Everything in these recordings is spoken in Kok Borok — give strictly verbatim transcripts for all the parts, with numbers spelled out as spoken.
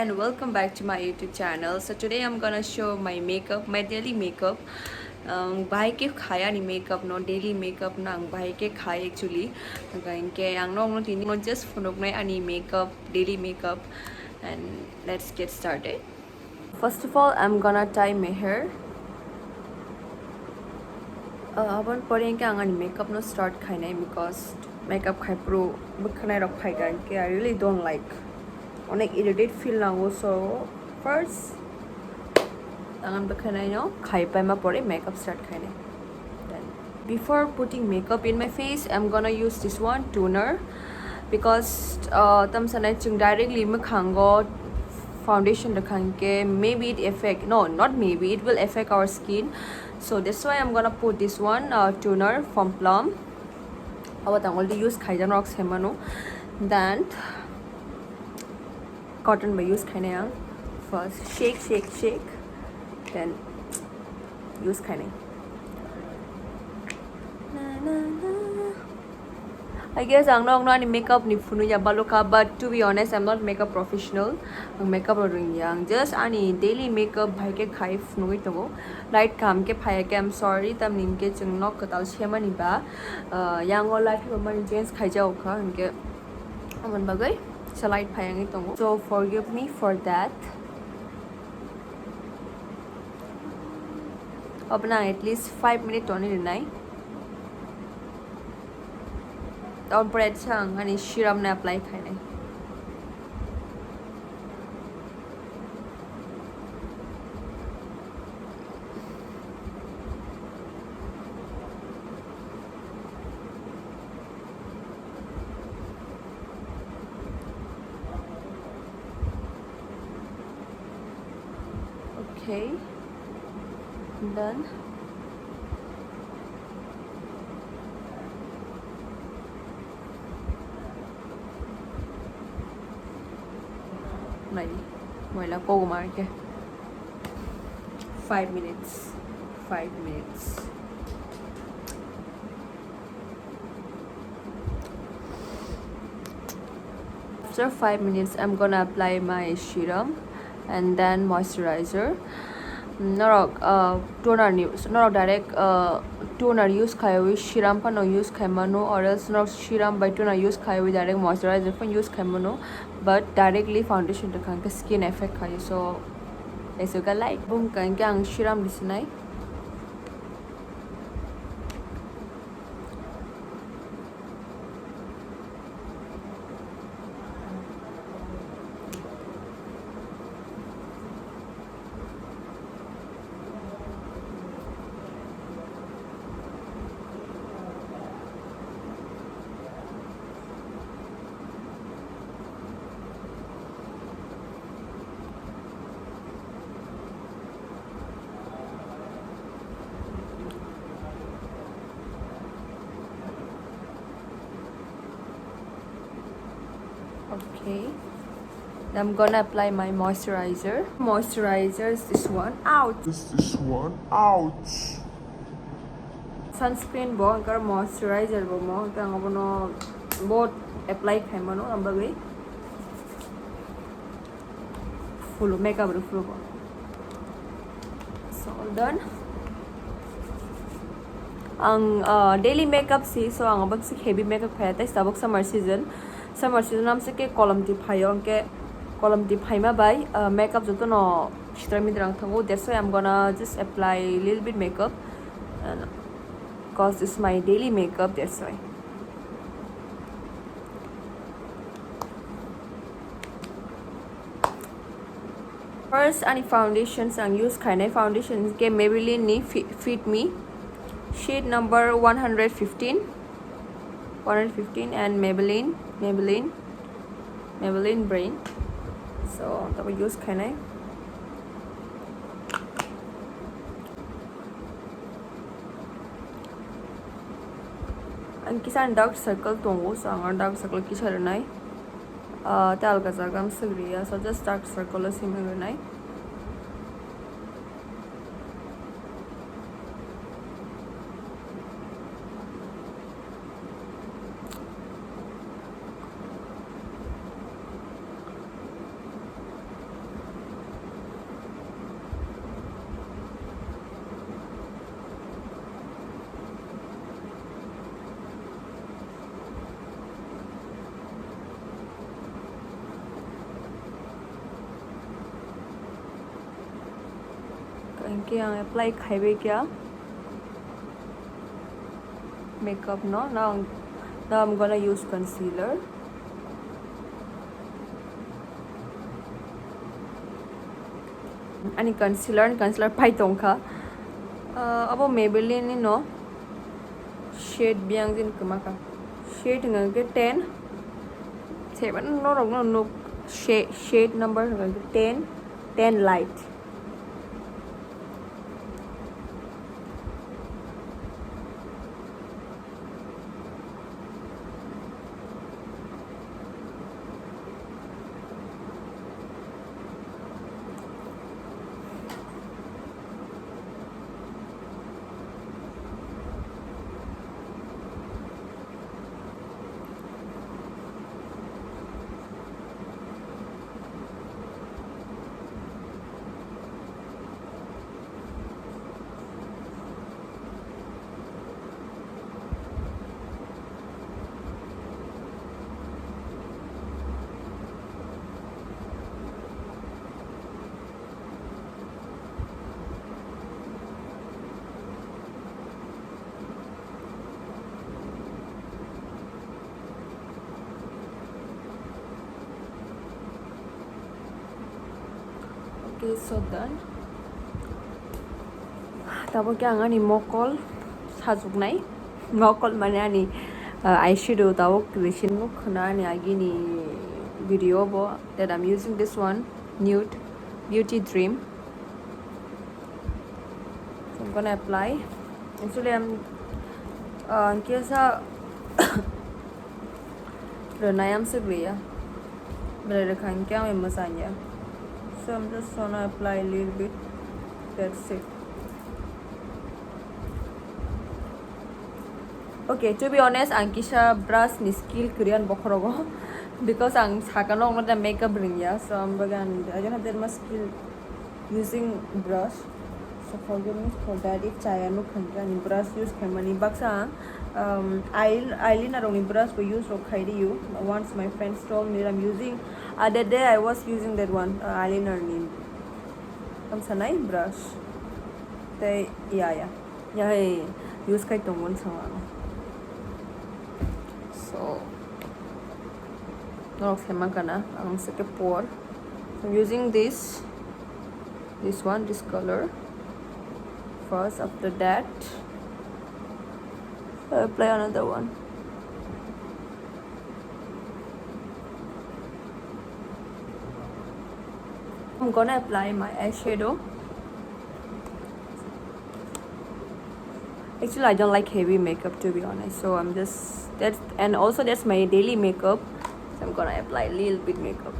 And welcome back to my YouTube channel. So today I'm gonna show my makeup, my daily makeup. Ang bahai khe khai ani makeup no, daily makeup no ang bahai khe khai actually. Hwnkhe ang nokno tini no just phunuknai ani makeup, daily makeup, and let's get started. First of all, I'm gonna tie my hair. Uh, aboni pore hwnkhe ang ani makeup no start khainai, because makeup khai phuru bwkhanai rok phaiga hwnkhe I really don't like. Onek irritate feel nango, so first ang ani bwkhanai no khai paima pore makeup start khainai. Then before putting makeup in my face, I'm gonna use this one, toner, because uh, tam sanai chwng directly mwkhango foundation rwkha hwnkhe maybe it affect, no, not maybe, it will affect our skin. So that's why I'm gonna put this one, uh, toner from Plum. Abo tang already use khaijak norok saimano. Then cotton bai use khainai ang. First shake, shake, shake, then use khainai. Na, na, na. I guess ang nokno ani makeup ni phunukya balukha, but to be honest, I'm not makeup professional. Ang makeup rok rwngya, ang just ani daily makeup bahai khe khai phunugwi tongo. Light kaham khe phaiya khe, I'm sorry, tamni hwnkhe chwng nok kwtal semani ba, uh, yango light rok mani change khaijak kha, hwnkhe. Aboni bagwi salai phai wngwi tongo. So forgive me for that. Abono ang at least five minute toni rwnai. Aboni pore sa ang ani serum no apply khainai. Okay, done. Nai, moila kogoma ke. Five minutes, five minutes. After five minutes, I'm gonna apply my serum and then moisturizer. Norok, uh, toner ni, norok direct, uh, toner use khaiwi serum phano use khaimano, or else norok serum by toner use khaiwi direct moisturizer phano use khaimano, but directly foundation rwkha hwnkhe skin effect khaio, so it's okay. Like, bung kha hwnkhe ang serum risinai. Okay. Now I'm gonna apply my moisturizer. Moisturizer is this one. Ouch. Is this one. Ouch. Sunscreen bo, hwnkhe moisturizer bo mo, hwnkhe ang abono bo apply khaimano, ang bagwi. Full makeup rw full bo. So, all done. Ang, uh, daily makeup si, so ang abak si heavy makeup khaya, tei tabuk summer season. Summer season amse ke kolom ti phaio, hwnkhe kolom ti phaima bai, uh, makeup jotono sitra mitra wng thango. That's why I'm gonna just apply little bit makeup. And 'cause it's my daily makeup, that's why. First, ani foundations ang use khainai foundation ke Maybelline ni Fi-, Fit Me shade number one hundred fifteen, one hundred fifteen and Maybelline, Maybelline, Maybelline brand. So, tabo use khainai. Ang kisa dark circle tongo, so ang dark circle kisa rwnai. Ah, tei alga jaga ang swk riya, so just dark circle o simi rwnai. Hingke ang apply khaibai kha makeup no. Now, now I'm gonna use concealer. Ani concealer, ani concealer pai tongkha. Ah, abo Maybelline ni no. Shade biyang jin kwma kha. Shade hwnka khe ten. Seven norok no nuk. Shade, shade number hwnka khe ten, ten light. Okay, so done. Tabuk khe ang ani mokol sajwknai. Mokol mane ani, ah, eyeshadow tabuk creation nuk khna ani agini video bo, that I'm using this one, Nude Beauty Dream. So I'm gonna apply. Actually, I'm, uh, kisa rwnai amswk liya. Belai rwkha hinkhe ang mwchang ya. So I'm just gonna apply a little bit. That's it. Okay, to be honest, ang kisa brush ni skill kwrwi ani bokhorogo, because ang sakano wngna makeup rwngya, so ang bagwi ang, I don't have that much skill using brush. So forgive me for that if chaya nuk khankhe ani brush use khaimani baksa, um, eyel-, eyeliner rokni brush bo use rok khai riyo. Once my friends told me that I'm using, other day I was using that one, uh, eyeliner ni. Tamo sanai brush. Tei, ya, ya. Ya, hey, use khai tongo, no, sama. So, norok sema kana, ang seke por. So, I'm using this, this one, this color. First, after that, I apply another one. I'm gonna apply my eyeshadow. Actually, I don't like heavy makeup, to be honest. So I'm just, that's, and also that's my daily makeup. So I'm gonna apply a little bit makeup.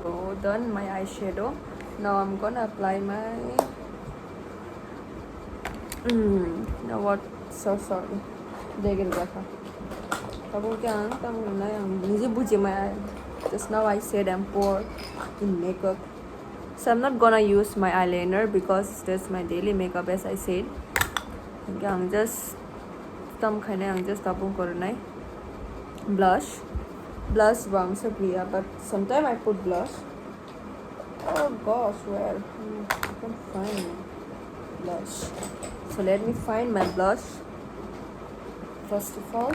So done my eyeshadow. Now I'm gonna apply my, mm, you know what? So sorry. Degil gakha. Tabuk khe ang tamo nai ang nije buji maya. Just now I said I'm poor in makeup. So I'm not gonna use my eyeliner because that's my daily makeup, as I said. Ang just tam khainai, ang just tabuk korinai. Blush. Blush bo ang se priya, but sometimes I put blush. Oh gosh, where? Hmm, I can't find blush. So let me find my blush. First of all,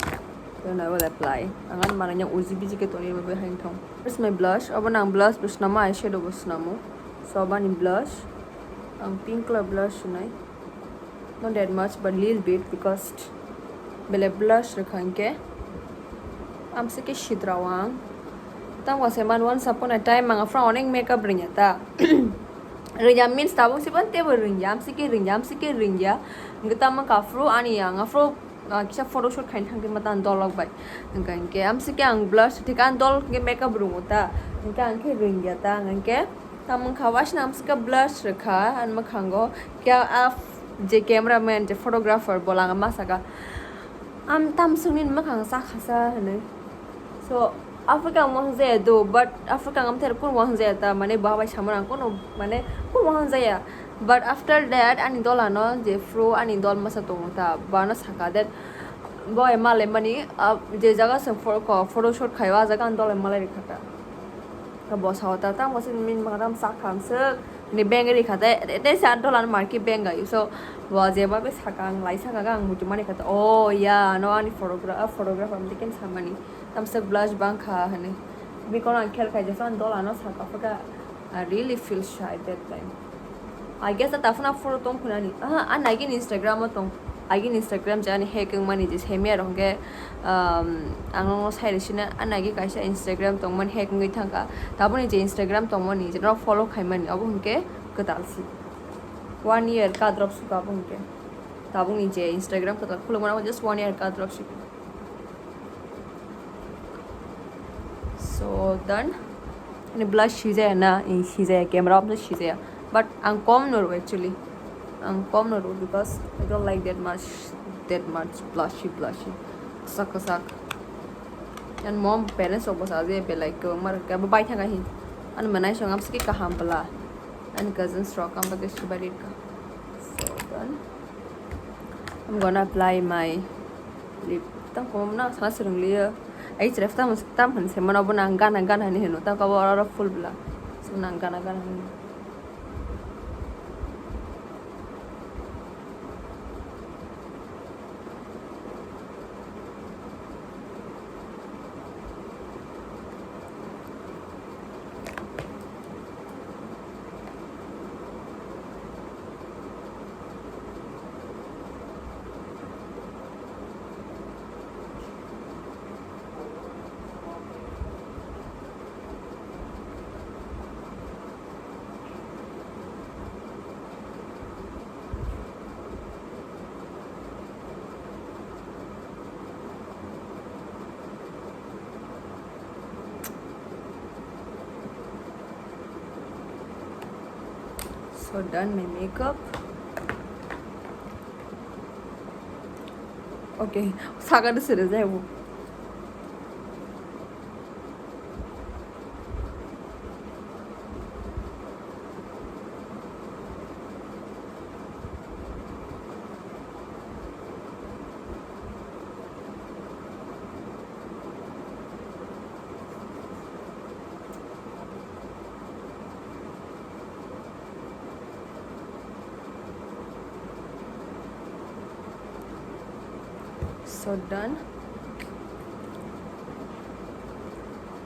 then I will apply. Ang ani manai yang uji biji khe tongwi bai hai thong. Here's my blush. Obo nang blush bo swnamo, eyeshadow bo swnamo. So obo ani blush. Ang pink color blush swnai. Not that much, but little bit because belai blush rwkha hinkhe amswk khe sidrao ang. Tamo se man once upon a time ang aphano onek makeup rwngya ta. Rwngya means tabuk se ban teibo rwngya, amsike rwngya, amsike rwngya. Hwnkhe tamo kha phuru ani ang aphuru, ah, kisa photoshoot khaina thangdi mata ang dolok bai. Hwnkhe, hwnkhe amsike ang blush thik ang dol hwnkhe makeup rwngo ta. Hwnkhe ang khe rwngya ta, hwnkhe tamo kha waisna amsike blush rwkha ani mwkhango. Kya a je cameraman, je photographer bo langa ma saka, "Am tam sungni mwkhang sa khasa," hwnwi. So, Africa ang wahang jaya do, but Africa ang amther kun wahang jaya ta, mane, bo bai samung ang kuno, mane, kun wahang jaya. But after that, ani dol ano, je phuru ani dol masa tongo ta, bo ano saka that, bo ema le mani, ah, je jaga se pho-, ko, photoshoot khayo, a jaga ani dol ema le rikha ta. Ka bo sao ta, tamo se min ma tam sak kham se, ni beng ri kha te, te, te sa dolan marki beng ga, so, bo je ba be sakang, lai sakang ang mutu mani kha te, "Oh, yeah, no, ani photograph, photograph am tiken samani, tam se blush bang kha," hani. Bikon ang khel khai je san dolan no saka pha ka, I really feel shy that time. I guess that afuna photo tong khunani. Aha, a nagin Instagram o tong. Agin Instagram je ani hack wngmani je semiya rok hwnkhe, um, ang nono sai rw sina, a nagi kaisa Instagram tongmani hack wngwi thangkha. Tabukni je Instagram tongmani je norok follow khaimani, obo hwnkhe kwtal si. One year kadrop sukha abo hwnkhe. Tabukni je Instagram kwtal khulukmani abo just one year kadrop sukha. So done. Ani blush sijaya na, i sijaya, camera off sijaya. But ang kom noro actually. Ang kom noro because I don't like that much, that much blushy, blushy. Sak sak. And mom parents rok bwsa je belai kwbangma rok khe abo bai thang hi. Ani manai song amsiki kaham bwla. Ani cousins rok ang bagwi sibai rikha. So done. I'm gonna apply my lip. Tang kom na sana sirung liya. Ai chiref tam tam han se mana bo nang gana gana ni henu. Tang kabo oro full bla. So nang gana gana ni. So done my makeup. Okay, saga de sere jai bo. So done.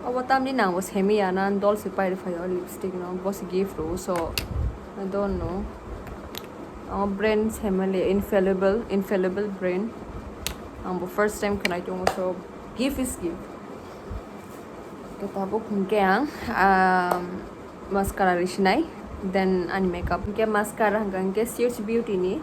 Obo tamni nango semi ya na dol se pairi phaio lipstick no bo se gift ro so I don't know. Omo brand semi le infallible infallible brand. Ang bo first time khnai tongo so gift is gift. Tabuk hwnkhe ang, um, mascara ri sinai, then ani makeup. Hwnkhe mascara hwnkha hwnkhe Search Beauty ni.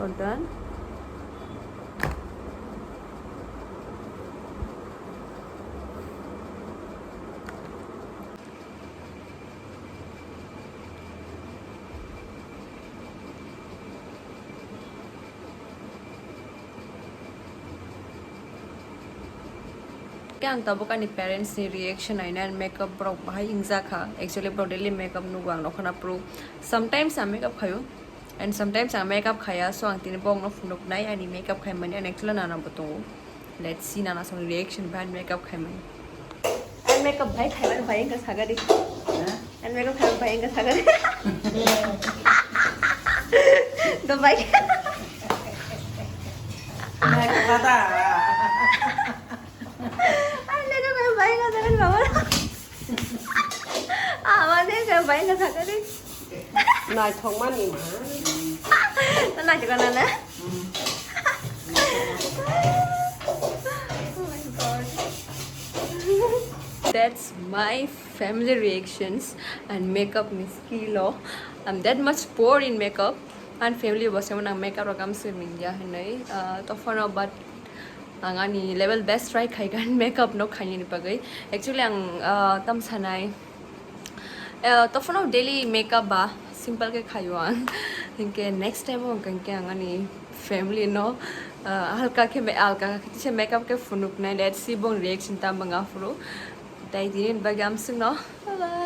So done. Khe ang tabuk ani parents ni reaction naina makeup borok bahai wngjakha. Actually borok daily makeup nugo ang nokhana pro. Sometimes ang makeup khaio. And sometimes ang makeup khaya, so ang tini bongno phunuknai ani makeup khaimani, and actually nana bo tongo. Let's see nana song reaction behind makeup khaimani. Ang makeup bhai khaimani bhai engka sagadi. Ang makeup khaimani bhai engka sagadi. Do bhai. Ang makeup khaimani bhai engka sagadi baba. Amane khaimani bhai engka sagadi. Naithokmani ma. Naithokna na? Oh my God. That's my family reactions and makeup ni skill o. I'm that much poor in makeup and family bo se nang makeup rok am swi mingya hinwi, uh, to phone o, but ang ani level best try khai gan makeup no khainani bagwi. Actually ang, uh, tam sanai, uh, to phone o daily makeup ba simple ke khayo ang. Hinke next time o hingke ang ani family no, uh, halka khe me-, halka khe se makeup ke phunuknai, let's see bong reaction tam bang aphuru. Tai tini bagwi am swi no. Bye bye.